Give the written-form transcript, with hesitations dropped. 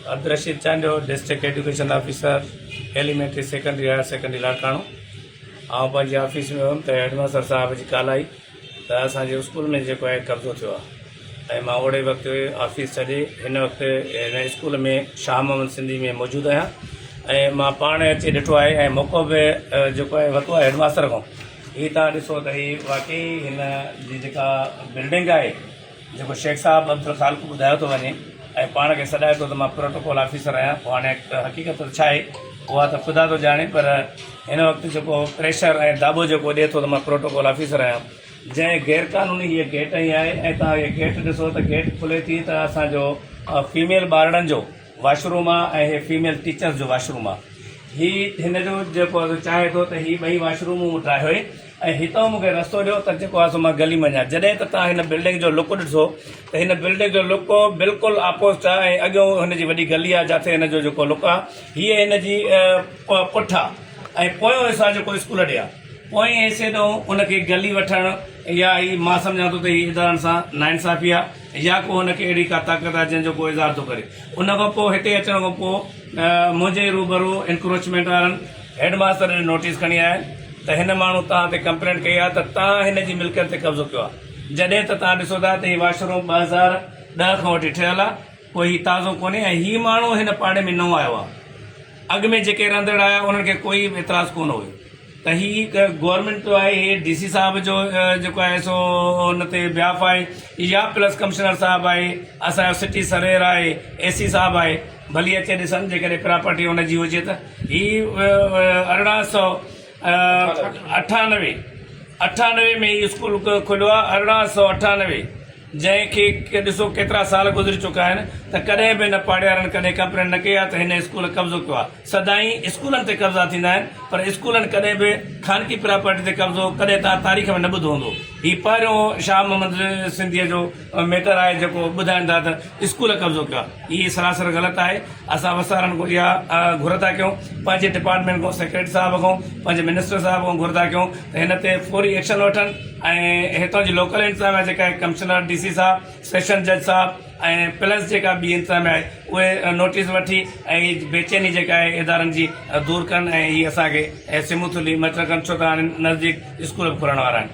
Abdul Rasheed Chandio district education officer elementary secondary higher secondary Larkana آئون پنهنجي office ۾ هيم ته هيڊ ماستر صاحب جي ڪال آئي ته اسان جي اسڪول ۾ جيڪو آهي قبضو ٿيو آهي ۽ مان اوڙي وقت آفيس ڇڏي هن وقت هن اسڪول ۾ شاهه محمد سنڌي ۾ موجود آهيان ۽ مان پاڻ اچي ڏٺو آهي ۽ موقعو به جيڪو آهي ورتو آهي هيڊ ماستر کان هي تان ڏسو ته هي واقعي هن جي جيڪا بلڊنگ آهي جيڪو شيخ صاحب عبدالخالق ٻڌايو ٿو وڃي ۽ پاڻ کي سڏائي ٿو ته مان پروٽوڪول آفيسر آهيان پوء هاڻي حقيقت ڇا آهي اها ته خدا ٿو ڄاڻي پر هن وقت جيڪو پريشر ۽ داٻو جيڪو ڏئي ٿو ته مان پروٽوڪول آفيسر آهيان جنهن غير قانوني هيء گيٽ هنئي آهي ۽ توهان هيء گيٽ ڏسو ته گيٽ کلي ٿي ته اسان جو فيميل ٻارڙن جو واش روم آهي ۽ هي فيميل ٽيچرز جو واش روم آهي هي هن جو جيڪو چاهي ٿو ته هي ٻئي واش رومون ٺاهي ۽ هتان مون کي رستو ڏيو ته جيڪو آهي سو مان گلي منجهان جڏهن ته توهان هن بلڊنگ جو لڪ ڏسو ته هن بلڊنگ جو لڪ بلڪل آپوزٽ آهي ۽ اڳيون هن جي وڏي گلي آهي جاٿي هن جو جيڪو لڪ آهي هيء هن جي پٺ آهي ۽ پويون حصو آهي جيڪو اسڪول ڏي آهي پوئين حصي ڏانهن ان کي گلي وٺڻ يا هي مان سمجهان ٿو ته هي ادارن سان ناانصافي آهي يا ڪو هن کي اهڙي ڪا طاقت آهي جنهن جو ڪو اظهار ٿو ڪري ان کان پوء هتي اچڻ کان پوء منهنجي روبرو انڪروچمينٽ وارن هيڊ ماستر ڏي نوٽيس کڻي آيا آهن ته هن ماڻهو توهان تي ڪمپلينٽ ڪئي آهي ته توهان هن جي ملڪيت تي قبضو ڪيو آهي جڏهن ته توهان ڏسو ٿا ته هي واش روم 2010 کان وٺي ٺهيل آهي پوء هي تازو ڪونهي ۽ هي ماڻهو هن پاڙي ۾ نئون آيو آهي اڳ ۾ جيڪي رهندڙ آيا انهن کي ڪوئي به اعتراض ڪونه هيو ته هي گورنمينٽ جو آهي هي ڊي سي صاحب جو جيڪو آهي سو ان تي بياف آهي يا پلس ڪمشنر صاحب آهي اسان جو سٽي سرير آهي اي سي صاحب آهي ڀلي اچي ڏسن جيڪڏهن پراپرٽي ان جي هجي ته هي 1898 98 ۾ هي اسڪول کليو آهي 1898 جنهن کي ڏسو ڪيترا سال گذري چڪا آهن ته ڪڏهن به هن پاڙيارن ڪڏهن ڪمپلين نه ڪئي آهي ته هن اسڪول قبضو ڪيو آهي سدائين اسڪولن تي قبضا ٿيندا آهن پر اسڪولن ڪڏهن به خانگي پراپرٽي تي قبضو ڪڏهن توهان تاريخ ۾ نه ٻڌو هوندو هي پهريون شاهه محمد سنڌيء جو ميٽر آهي جيڪو ٻڌائين ٿا ته اسڪول قبضو ڪيو آهي هي سراسر غلط آهي اسان وسارن کان اها گهر ٿا ڪيون پنهنجي ڊپارٽمينٽ کان سيڪريٽري صاحب کان پنهنجي منسٽر صاحب کان گهر ٿا ڪيون ته هن تي فوري ايڪشن وٺن ۽ هتان جي لوڪل انتظاميا جيڪا آهي ڪمشنر ڊي سي صاحب سيشن جج صاحب ۽ پلس جيڪا ٻي انتظاميا آهي اهي نوٽيس وٺي ۽ بيچيني جيڪا آهي ادارن جي دور ڪن ۽ هي اسان کي سموٿلي ميٽر ڪن ڇو ته هاڻي نزديڪ اسڪول به کلڻ وارا آهن.